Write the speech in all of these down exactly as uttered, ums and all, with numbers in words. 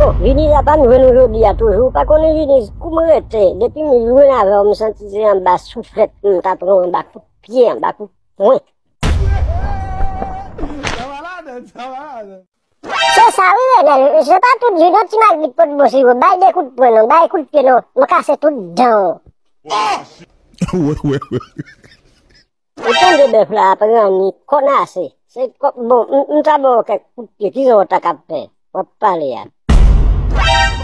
Bon, Viniz apa m jwenn ou jodi a toujou. Ou pa konnen Viniz, kou m rete, depi m jwenn avè w, m santi se anba souflèt m ta pran w, anba kout pye, anba kout pwen. Se sa wi, Renèl. Se pa tout jou non, ti Magrit pot bon siro. Bay de kout pwen non, bay kout pye non. M kase tout dan w. Ou tande bèf la ap ranni, kònase. Se kò, bon, m, m ta ba w kèk kout pye, kijan w ta ka fè? W ap pale a.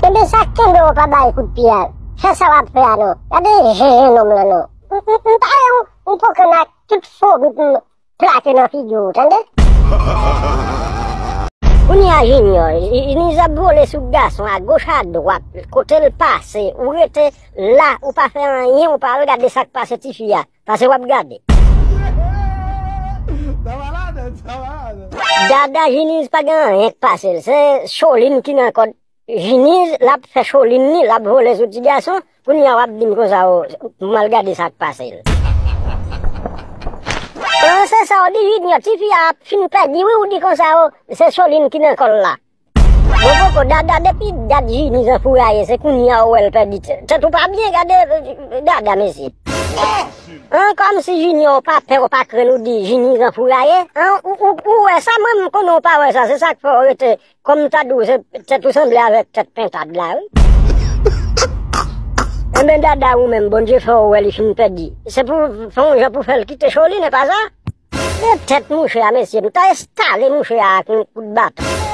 Ebyen sa kenbe w pa bay kout pye a. Fè sa w ap fè a non. Gade jenjenn nonm lan non. M, m, m ta yon, yon pokan ak tout fo m, m plake nan figi w, tande? Kounye a Junior, Juniz ap vole sou gason a goch a dwat, kote l pase, ou rete la, ou pa fè anyen, ou pa al gade sa k pase tifi a, pase w ap gade. Dada Juniz pa gen anyen k pase l, se Cholin ki nan kòd Juniz, l ap fè Cholin li, l ap vole sou ti gason. Kounye a w ap di m konsa, o, pou m al gade sa k pase l. An, se sa w di Junior, tifi a ap fin pèdi wi, ou di konsa, o, se Cholin ki nan kò l la. Bon, poko, Dada, depi dat Juniz anfouraye, se kounye a w wè l pèdi tèt. Tèt ou pa byen, gade, euh, Dada, mesye. An, kòmsi Junior w pa pè, w pa krenn, ou di Juniz anfouraye. An, ou, ou, ou wè sa, mwen, m konnen w pa wè sa, se sa k fè w rete. Kòm m ta di w, se tèt ou sanble avèk tèt pentad la, wi. Enben, Dada, ou menm, Bondye fè w wè li fin pèdi. Se pou fè yon jan pou fè l kite Cholin, e pa sa? Men tèt mouche a, mesye, m ta estale mouche a ak yon kout baton.